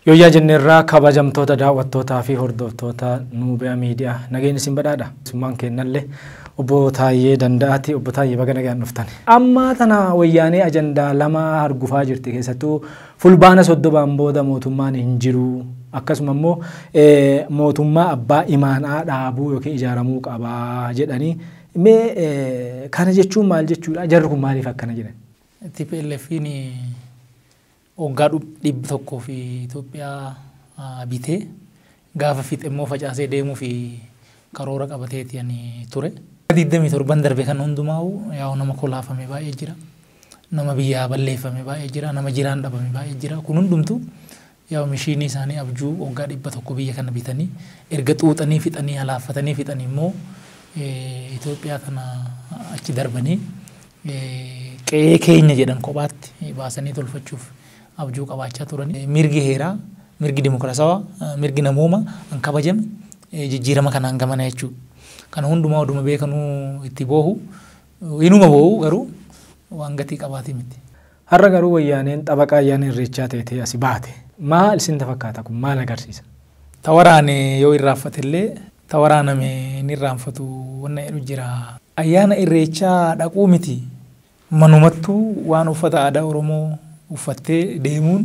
Yooyyaa jenneerraa kabajamtoota daawwattootaa fi hordoftoota Nuubiyaa Miidiyaa nageenyi isin badhaadha. Summaan kennallee obbo Taayyee Danda'aati. Obbo Taayyee baga nagaan dhuftan. Amma tana wayyaanee ajandaa lama argufaa jirti, keessattuu fulbaana 30 booda mootummaan hin jiru. Akkasuma immoo mootummaa abbaa imaanaa dhaabuu yookiin ijaaramuu qabaa jedhanii. Mee kana jechuun maal jechuudha? Jarri kun maaliif akkana jedhan? TPLF'n waggaa 100 fi Itoophiyaa bitee gaafa fixe immoo facaasee deemuu fi karoora qabateeti ani ture. 27 darbe kan hundumaa'u yaa'u nama kolaafame baay'ee jira. Nama biyyaa balleeffame baay'ee jira. Nama jiraan dhabame baay'ee jira. Kun hundumtu yaa'u mishiinii isaanii abjuu waggaa 100 biyya kana bitanii erga xuuxanii fixanii alaaffatanii fixanii immoo Itoophiyaa kana achi darbanii qe'ee keenya jedhan kophaatti baasanii tolfachuuf abjuu qabaachaa turan. Mirgi heeraa, mirgi dimokiraasawaa, mirgi namooma kan kabajame jijjiirama kanaan gamana jechuudha. Kana hundumaa oduma beekanuu itti boohu, inuma boohu garuu waan gatii qabaatii miti. Har'a garuu wayyaaneen xabaqaa ayyaana irreechaa ta'e asi baate. Maal isin fakkaata kun maal agarsiisa? Tawaraane yoo irraanfate illee tawaraaname inni irraanfatu wanna jedhu jira. Ayyaana irreechaa dhaquu miti. Manumattuu waan uffata aadaa Oromoo uffattee deemuun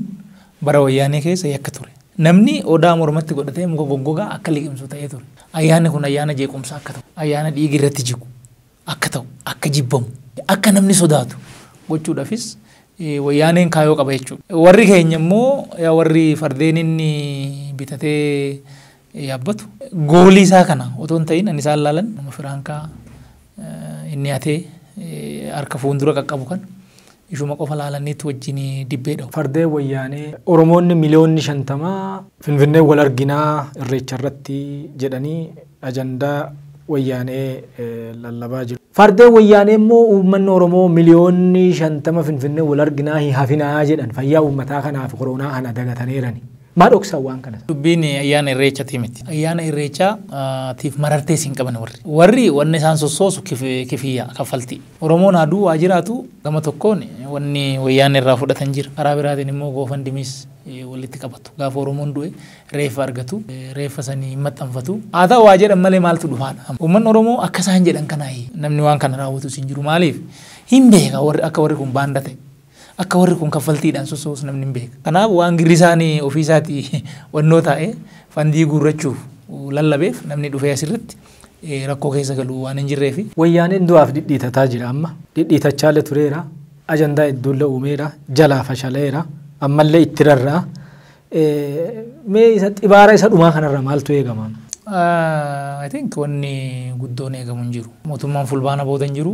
bara wayyaanee keessa yakka ture. Namni odaa mormatti godhatee muka goggogaa akka liqimsu ta'ee ture. Ayyaanni kun ayyaana jeequmsaa akka ta'u, ayyaana dhiigi irratti jigu akka ta'u, akka jibbamu, akka namni sodaatu gochuudhaafis wayyaaneen kaayoo qaba jechuudha. Warri keenya immoo warri fardeen inni bitatee yaabbatu goolii isaa kana otoo hin ta'in ani isaan laalan nama firaankaa inni hatee harka fuuldura qaqqabu kan ishuma qofa laalaniitu wajjin dibbee dha'u. Fardeen wayyaanee Oromoonni miliyoonni 50 Finfinnee wal arginaa irreecha irratti jedhanii ajandaa wayyaanee lallabaa jiru. Fardeen wayyaanee immoo uummanni Oromoo miliyoonni 50 Finfinnee wal arginaa hin hafinaa jedhan fayyaa uummataa kanaaf koronaa kana dagataniirani. Maa dhoksan waan kana? Dubbiin ayyaana irreechaati miti. Ayyaana irreechaatiif marartee siin qaban warri. Warri wanni isaan sossoosu kifiyyaa kaffaltii. Oromoon aduu waa jiraatu gama tokkoon wanni wayyaana irraa fudhatan jira. Karaa biraatiin immoo goofandimiis walitti qabatu. Gaafa Oromoon du'e reeffa argatu, reeffa sanii hin maxxanfatu. Haa ta'u waa jedhan malee maaltu dhufaadha. Uummanni Oromoo akka isaan jedhan kanaayi namni waan kana raawwatu hin jiru. Maaliif? Hin beeka warri akka warri kun baanda ta'e. Akka warri kun kaffaltiidhaan sossoosu namni hin beeka. Kanaaf waan girri isaanii ofii isaatii wannoo taa'ee fandii guurrachuuf lallabeef namni dhufee asirratti rakkoo keessa galu waan hin jirreefi. Wayyaaneen du'aaf dhidhiitataa jira amma. Dhidhiitachaalee tureera. Ajandaa hedduullee uumeera. Jalaa fashaleera. Ammallee itti rarra'a. Mee isa xibaara isa dhumaa kanarra maaltu eegama? I think wanni guddoon eegamu hin jiru. Mootummaan fulbaana booda hin jiru.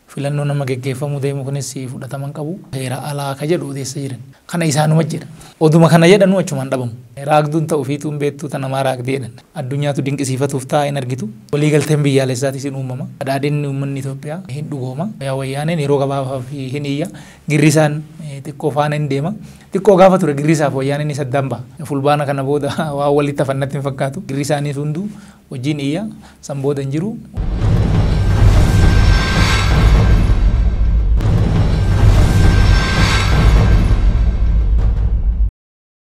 Filannoo nama geggeeffamuu deemu kunis fudhatama hin qabu. Heera alaa ka jedhu odeessa jiran. Kana isaanuma jedha. Oduma kana jedhanu achumaan dhabamu. Raagduun ta'u fiituun beektuu ta namaa raagdee jedhan. Addunyaatu dinqisiifatuuf ta'a hin argitu. Waliigalteen biyyaalessaatis hin uumama. Badhaadhinni uummanni Itoophiyaa hin dhugooma. Wayyaaneen yeroo gabaabaaf hin iyya. Girri isaan xiqqoo faana hin deema. Xiqqoo gaafa ture girri isaaf wayyaaneen isa addaan baha. Fulbaana kana booda waan walitti hafannatti hin fakkaatu. Girri isaaniis hunduu wajjin iyya. San booda hin jiru.